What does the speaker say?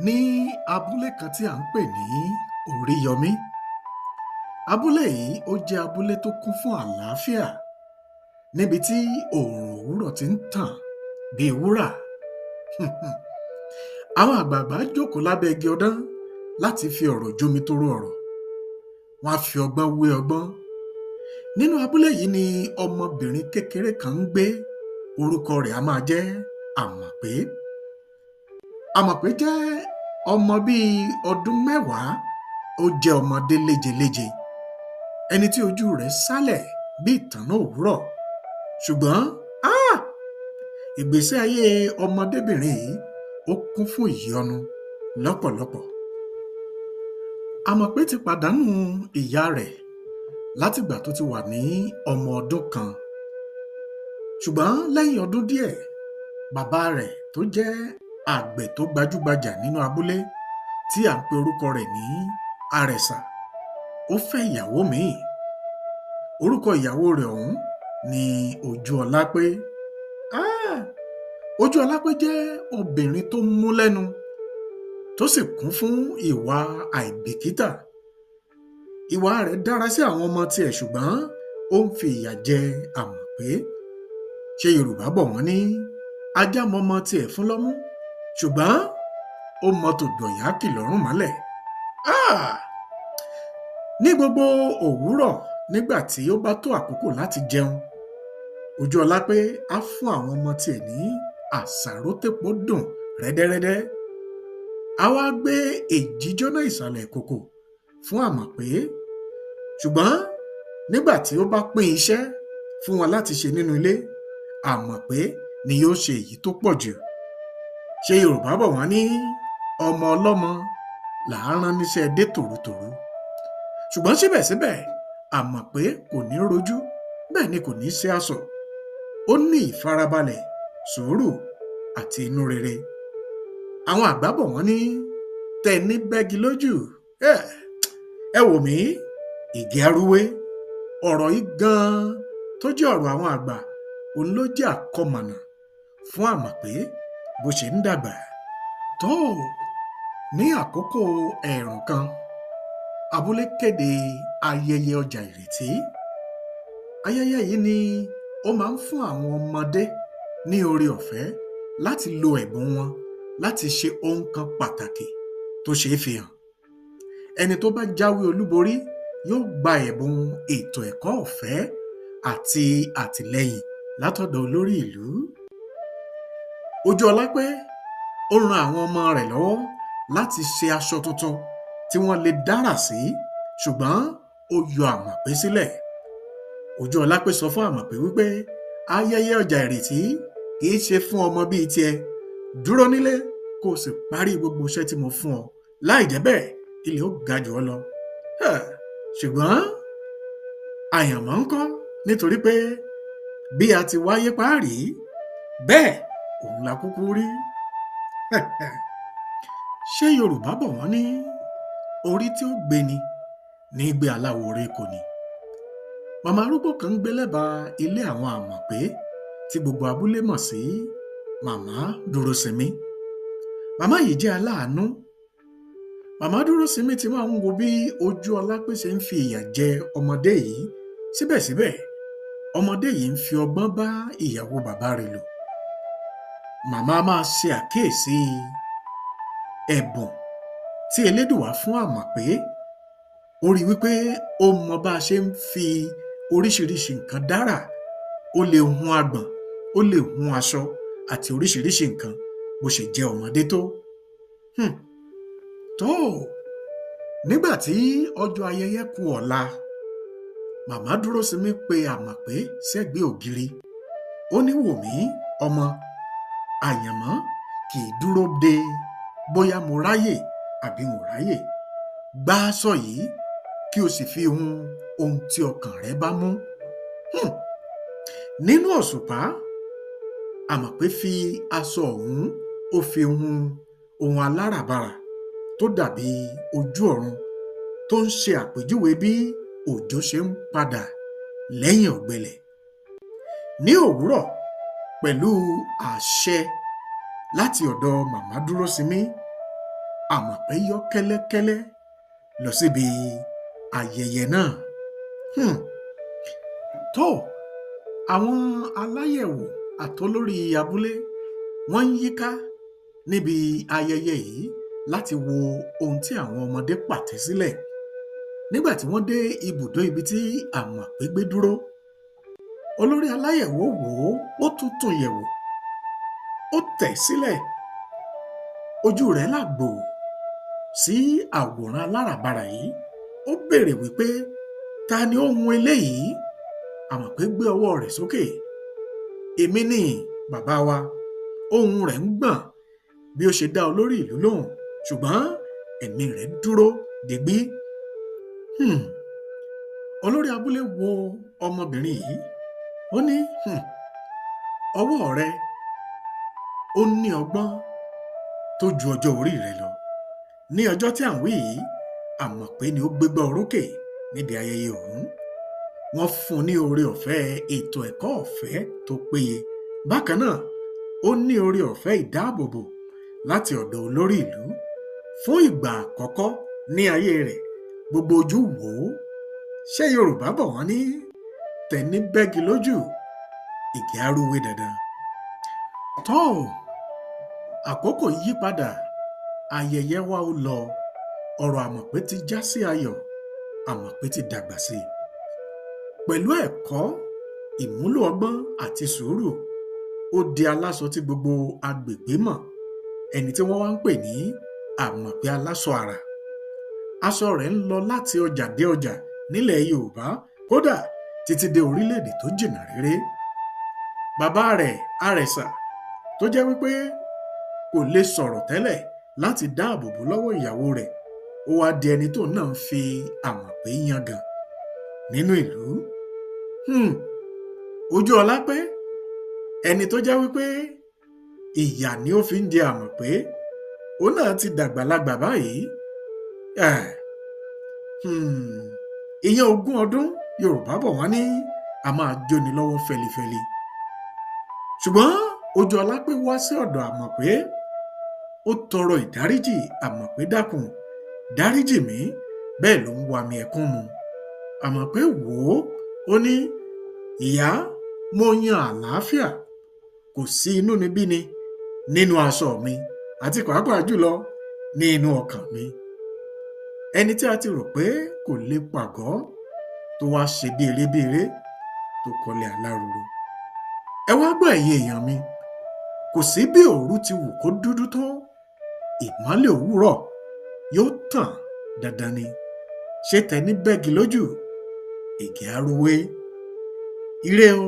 Ní abúlé kan tí à ń pè ní Oríyọmí. Abúlé yìí ó jẹ́ abúlé tó kún fún àlàáfíà, níbi tí oòrùn òwúrọ̀ ti ń tàn bíi wúrà. Àwọn àgbààgbà jókòó lábẹ́ igi ọdán láti fi ọ̀rọ̀ jomitoro ọ̀rọ̀. Wọ́n á fi ọgbọ́n wé ọgbọ́n. Nínú abúlé yìí ni ọmọbìnrin kékeré kan ń gbé, orúkọ rẹ̀ á máa jẹ́ Àmọ̀pé. Àmọ̀pé jẹ́ ọmọ bíi ọdún 10, ó jẹ́ ọmọdé léjeléje, ẹni tí ojú rẹ̀ sálẹ̀ bí ìtànná òwúrọ̀. Ṣùgbọ́n ìgbésí ayé ọmọdébìnrin yìí ó kún fún ìyọnu lọ́pọ̀lọpọ̀. Àmọ̀pé ti pàdánù ìyá rẹ̀ látìgbà tó ti wà ní ọmọ ọdún 1. Ṣùgbọ́n lẹ́yìn ọdún díẹ̀, bàbá rẹ̀ tó jẹ́ àgbẹ̀ tó gbajúgbajà nínú abúlé tí à ń pe orúkọ rẹ̀ ní Àrẹ̀sà, ó fẹ́ ìyàwó míì. Orúkọ ìyàwó rẹ̀ ọ̀hún ni Ojúọlápé. Ojúọlápé jẹ́ obìnrin tó mú lẹ́nu, tó sì kún fún ìwà àìbìkítà. Ìwà rẹ̀ dára sí àwọn ọmọ tiẹ̀, ṣùgbọ́n ó ń fi ìyà jẹ Àmọ̀pé. Ṣé Yorùbá bọ̀ wọ́n ní ajá mọmọ tiẹ̀ fún lọ́mú, ṣùgbọ́n ó mọ tòdò ọ̀yá kì lọ́rùn mọ́lẹ̀. Ní gbogbo òwúrọ̀ nígbà tí ó bá tó àkókò láti jẹun, Ojúọlápé á fún àwọn ọmọ tiẹ̀ ní àsáró tépo dùn rẹ́dẹ́rẹ́dẹ́. Á wá gbé èjíjóná ìsàlẹ̀ ìkòkò fún Àmọ̀pé. Ṣùgbọ́n nígbà tí ó bá pín iṣẹ́ fún wọn láti ṣe nínú ilé, Àmọ̀pé ni yóò ṣe èyí tó pọ̀ jù. Ṣé Yorùbá bọ̀ wọ́n ní ọmọ ọlọ́mọ là á rán níṣẹ́ dé tòrutòru. Ṣùgbọ́n síbẹ̀síbẹ̀, Àmọ̀pé kò ní rojú, bẹ́ẹ̀ ni kò ní ṣe àsọ̀. Ó ní ìfarabalẹ̀, sùúrù àti inú rere. Àwọn àgbà bọ̀ wọ́n ní tẹni bẹ́gi lójú. Ẹ wò mí, ìgè arúwé. Ọ̀rọ̀ yìí gan-an tó jẹ́ ọ̀rọ̀ àwọn àgbà, òun ló jẹ́ àkọmọ̀nà fún Àmọ̀pé bó ṣe ń dàgbà. Tó ní àkókò ẹ̀ẹ̀rùn kan, abúlé kéde ayẹyẹ ọjà ìrètí. Ayẹyẹ yìí ni ó máa ń fún àwọn ọmọdé ní oore ọ̀fẹ́ láti lo ẹ̀bùn wọn láti ṣe ohun kan pàtàkì tó ṣe é fi hàn. Ẹni tó bá jáwé olúborí yóò gba ẹ̀bùn ètò ẹ̀kọ́ ọ̀fẹ́ àti àtìlẹ́yìn látọ̀dọ̀ olórí ìlú. Ojúọlápé ó ran àwọn ọmọ rẹ̀ lọ́wọ́ láti ṣe aṣọ tuntun tí wọ́n lè dárà sí, ṣùgbọ́n ó yọ Àmọ̀pé sílẹ̀. Ojúọlápé sọ fún Àmọ̀pé wípé ayẹyẹ ọjà ìrètí kìí ṣe fún ọmọ bíi tiẹ̀. Dúró nílé kó o sì parí gbogbo iṣẹ́ tí mo fún ọ. Láì jẹ́ bẹ́ẹ̀, ilẹ̀ ó ga jù ọ́ lọ. Ṣùgbọ́n àyànmọ́ ńkọ́, nítorí pé bí a ti wáyé páàrí, bẹ́ẹ̀ òun la kúkú rí. Ṣé Yorùbá bọ̀ wọ́n ní orí tí ó gbé ni ní gbé aláwo orí kò ní. Màmá arúgbó kan ń gbé lẹ́bàá ilé àwọn Àmọ̀pé tí gbogbo abúlé mọ̀ sí Màmá Dúróṣinmí. Màmá yìí jẹ́ aláàánú. Màmá Dúróṣinmí ti máa ń wo bí Ojúọlápé ṣe ń fi ìyà jẹ ọmọdé yìí. Síbẹ̀síbẹ̀, ọmọdé yìí ń fi ọgbọ́n bá ìyàwó bàbá rẹ̀ lò. Màmá máa ṣe àkíyèsí ẹ̀bùn tí Elédùwà fún Àmọ̀pé. Ó rí wípé ó mọ bá a ṣe ń fi oríṣiríṣi nǹkan dárà. Ó lè hun agbọ̀n, ó lè hun aṣọ àti oríṣiríṣi nǹkan bó ṣe jẹ́ ọmọdé tó. Tó nígbà tí ọjọ́ ayẹyẹ kù ọ̀la, Màmá Dúróṣinmí pe Àmọ̀pé sẹ́gbẹ̀ẹ́ ògiri. Ó ní wò mí, ọmọ, àyànmọ́ kì í dúró de bóyá mo ráyè àbí n ò ráyè. Gba aṣọ yìí kí o sì fi hun ohun tí ọkàn rẹ bá mú. Nínú òṣùpá, Àmọ̀pé fi aṣọ ọ̀hún ó fi hun ohun aláràbarà tó dàbí ojú ọ̀run tó ń ṣe àpèjúwe bí òjò ṣe ń padà lẹ́yìn ọ̀gbẹlẹ̀. Ní òwúrọ̀, pẹ̀lú àṣẹ láti ọ̀dọ̀ Màmá Dúróṣinmí, Àmọ̀pé yọ́ kẹ́lẹ́kẹ́lẹ́ lọ síbi ayẹyẹ náà. Tó, àwọn aláyẹ̀wò àtolórí abúlé wọ́n ń yíká níbi ayẹyẹ yìí láti wo ohun tí àwọn ọmọdé pàtẹ sílẹ̀. Nígbà tí wọ́n dé ibùdó ibi tí Àmọ̀pé gbé dúró, olórí aláyẹ̀wò wò ó, ó tún tún yẹ̀wò, ó tẹ̀ sílẹ̀, ojú rẹ̀ là gbòò sí àwòrán aláràbarà yìí. Ó béèrè wípé ta ni ó hun eléyìí? Àmọ̀pé gbé ọwọ́ rẹ̀ sókè. Èmi ni bàbá wa. Ohùn rẹ̀ ń gbọ̀n bí ó ṣe dá olórí ìlú lóhùn, ṣùgbọ́n ẹ̀mí rẹ̀ dúró digbí. Olórí abúlé wo ọmọbìnrin yìí, ó ní ọwọ́ rẹ ó ní ọgbọ́n tó ju ọjọ́ orí rẹ lọ. Ní ọjọ́ tí à ń wí yìí, Àmọ̀pé ni ó gbégbá orókè níbi ayẹyẹ ọ̀hún. Wọ́n fún un ní oore ọ̀fẹ́ ètò ẹ̀kọ́ ọ̀fẹ́ tó péye. Bákan náà, ó ní oore ọ̀fẹ́ ìdáàbòbò láti ọ̀dọ̀ olórí ìlú. Fún ìgbà àkọ́kọ́ ní ayé rẹ̀, gbogbo ojú wò ó. Ṣé Yorùbá bọ̀ wọ́n ní tẹni bẹ́gi lójú, igi arúwé dandan. Tó, àkókò yí padà, ayẹyẹ wa ó lọ, ọ̀rọ̀ Àmọ̀pé ti já sí ayọ̀, Àmọ̀pé ti dàgbà sí i. Pẹ̀lú ẹ̀kọ́, ìmúlò ọgbọ́n àti sùúrù, ó di aláṣọ tí gbogbo agbègbè mọ̀, ẹni tí wọ́n wá ń pè ní Àmọ̀pé aláṣọ àrà. Aṣọ rẹ̀ ń lọ láti ọjà dé ọjà nílẹ̀ Yorùbá, kódà títí dé orílẹ̀-èdè tó jìnnà réré. Bàbá rẹ̀ Àrẹ̀sà, tó jẹ́ wípé kò lè sọ̀rọ̀ tẹ́lẹ̀ láti dáàbò bò lọ́wọ́ ìyàwó rẹ̀, ó wá di ẹni tó náà ń fi Àmọ̀pé yangàn nínú ìlú. Ojúọlápé, ẹni tó jẹ́ wípé ìyà ni ó fi ń jẹ Àmọ̀pé, òun náà ti dàgbàlagbà báyìí. Ìyẹn ogún ọdún, Yorùbá bọ̀ wọ́n ní a máa jóni lọ́wọ́ fẹlifẹli. Ṣùgbọ́n Ojúọlápé wá sí ọ̀dọ̀ Àmọ̀pé, ó tọrọ ìdáríjì. Àmọ̀pé dákun, dáríjì mí, bẹ́ẹ̀ ló ń wami ẹkún mu. Àmọ̀pé wò ó, ó ní ìyá, mo yan àlàáfíà, kò sí inúnibíni nínú aṣọ mi àti pàápàá jùlọ ní inú ọkàn mi. Ẹni tí a ti rò pé kò lè pàgọ́ tó wá ṣe bí eré bí eré tó kọ́lé aláròrò. Ẹ wá gbọ́ ẹ̀yin èèyàn mi, kò sí bí òru ti wù kó dúdú tó, ìmọ́lẹ̀ òwúrọ̀ yóò tàn dandan ni. Ṣé tẹni bẹ́gi lójú, igi arúwé. Ire o.